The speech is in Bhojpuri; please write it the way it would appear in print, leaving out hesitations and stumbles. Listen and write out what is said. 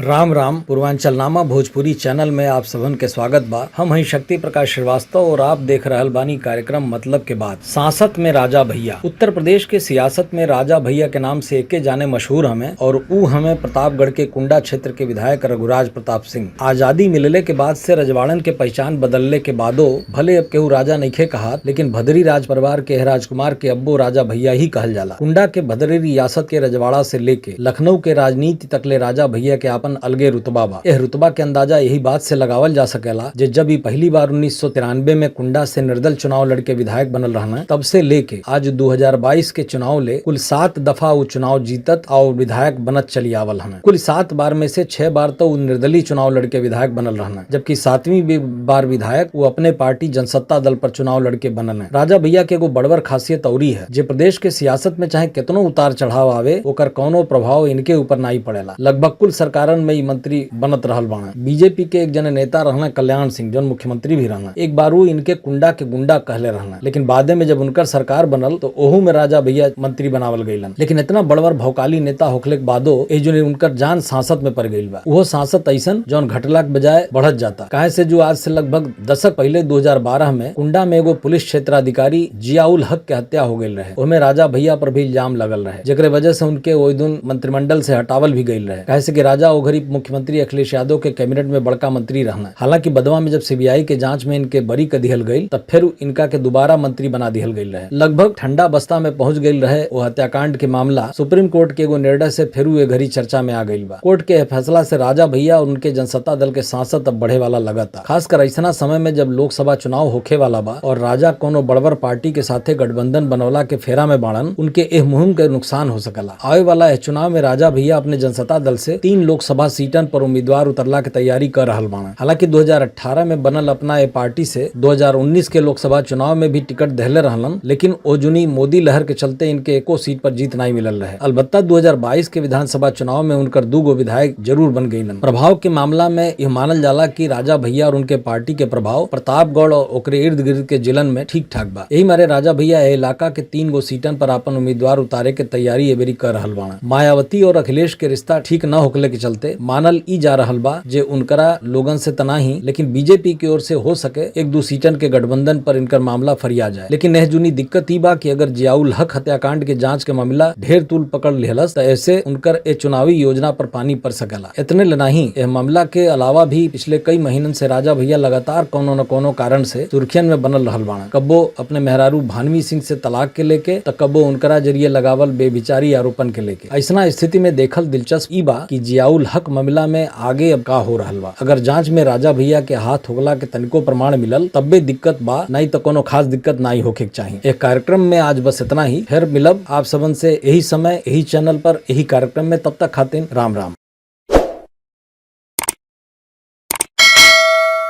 राम राम। पूर्वांचल नामा भोजपुरी चैनल में आप सबन के स्वागत बा। हम हई शक्ति प्रकाश श्रीवास्तव और आप देख रहल बानी कार्यक्रम मतलब के बाद। सांसद में राजा भैया। उत्तर प्रदेश के सियासत में राजा भैया के नाम से एके जाने मशहूर हमें और ऊ हमें प्रतापगढ़ के कुंडा क्षेत्र के विधायक रघुराज प्रताप सिंह। आजादी मिलने के बाद से रजवाड़न के पहचान बदलने के बादो भले अब केहू राजा नइखे कहा, लेकिन भदरी राज परिवार के राजकुमार के अब्बो राजा भैया ही कहल जाला। कुंडा के भदरी रियासत के रजवाड़ा से लेके लखनऊ के राजनीति तकले राजा भैया के आपन अलगे रुतबा बा। एह रुतबा के अंदाजा यही बात से लगावल जा सकेला जे जब ही पहली बार 1993 में कुंडा से निर्दल चुनाव लड़के विधायक बनल रहना, तब से लेके आज 2022 के चुनाव ले कुल 7 दफा वो चुनाव जीतत और विधायक बनत चली आवल हमें। कुल 7 बार में से 6 बार तो वो निर्दलीय चुनाव लड़के विधायक बनल रहना, जबकि 7वीं बार विधायक वो अपने पार्टी जनसत्ता दल पर चुनाव लड़के बनल है। राजा भैया के एगो बड़बर खासियत औरी है जे प्रदेश के सियासत में चाहे कितनो उतार चढ़ाव आवे, ओकर कौनो प्रभाव इनके ऊपर नहीं पड़ेला। लगभग कुल सरकारन में ही मंत्री बनत रहल बाड़े। बीजेपी के एक जने नेता रहना कल्याण सिंह, जो मुख्यमंत्री भी रहना, एक बार वो इनके कुंडा के गुंडा कहले रहना, लेकिन बादे में जब उनकर सरकार बनल तो ओहू में राजा भैया मंत्री बनावल गईलन। लेकिन इतना बड़बर भौकाली नेता होखले के बादो ए जो उनकर जान सांसद में पड़ गई बा। वो सांसद ऐसन जौन घटला के बजाय बढ़त जाता। काहे से जो आज से लगभग दशक पहले 2012 में कुंडा में एगो पुलिस क्षेत्राधिकारी जियाउल हक के हत्या हो गई रहे, ओमे राजा भैया पर भी इल्जाम लगल रहे, जेकरे वजह से उनके ओई दिन मंत्रिमंडल से हटावल भी गई रहे। काहे से कि राजा ओघरी मुख्यमंत्री अखिलेश यादव के कैबिनेट में बड़का मंत्री रहना। हालांकि बदवा में जब सीबीआई के जांच में इनके बरी कर दिहल गई तब फिर इनका के दोबारा मंत्री बना दिहल गई रहे। लगभग ठंडा बस्ता में पहुंच गई रहे वो हत्याकांड के मामला सुप्रीम कोर्ट के एगो निर्णय से फिर ये घड़ी चर्चा में आ गई बा। कोर्ट के फैसला से राजा भैया और उनके जनसत्ता दल के सांसद अब बढ़े वाला लगता। खासकर ऐसा समय में जब लोकसभा चुनाव होखे वाला बा और राजा कोनो बड़बर पार्टी के साथे गठबंधन बनौला के फेरा में बाड़न, उनके एह मुहिम के नुकसान हो सकला। आवे वाला एह चुनाव में राजा भैया अपने जनसत्ता दल से 3 लोकसभा सीटन पर उम्मीदवार उतरला के तैयारी कर रहल बाड़न। हालांकि 2018 में बनल अपना ए पार्टी से 2019 के लोकसभा चुनाव में भी टिकट दहले रहलन, लेकिन ओजुनी मोदी लहर के चलते इनके एको सीट पर जीत नहीं मिलल रहे। अलबत्ता 2022 के विधानसभा चुनाव में उनकर 2 गो विधायक जरूर बन गईलन। प्रभाव के मामला में यह मानल जाला कि राजा भैया और उनके पार्टी के प्रभाव प्रतापगढ़ और ओकरे इर्द गिर्द के जिलन में ठीक ठाक बा। यही मारे राजा भैया ए इलाका के 3 गो सीटन पर अपन उम्मीदवार उतारे के तैयारी एबेरी कर रहल बाड़न। मायावती और अखिलेश के रिश्ता ठीक न होखले के चलते मानल ई जा रहल बा जे उनकरा लोगन से तना ही, लेकिन बीजेपी की ओर से हो सके 1-2 सीटन के गठबंधन पर इनकर मामला फरिया जाए। लेकिन यह जुनी दिक्कत ई बा कि अगर जियाउल हक हत्याकांड के जांच के मामला ढेर तूल पकड़ लिहलस त ऐसे उनकर ए चुनावी योजना पर पानी पड़ सकेला। इतने नहीं, यह मामला के अलावा भी पिछले कई महीनन से राजा भैया लगातार कोनो न कोनो कारण से सुर्खियन में बनल रहल बाड़न। कब्बो अपने मेहरारू भानवी सिंह से तलाक के लेके त कब्बो उनकरा जरिए लगावल बेविचारी आरोपन के लेके। ऐसना स्थिति में देखल दिलचस्प ई बा कि जियाउल हक मामला में आगे अब का हो रहल बा। अगर जांच में राजा भैया के हाथ होगला के तनिको प्रमाण मिलल तब्बे दिक्कत बा, नहीं तो कोनो खास दिक्कत नहीं होखे के चाहिए। एक कार्यक्रम में आज बस इतना ही। फिर मिलब आप सबन से यही समय, यही चैनल पर, यही कार्यक्रम में। तब तक खातिन राम राम।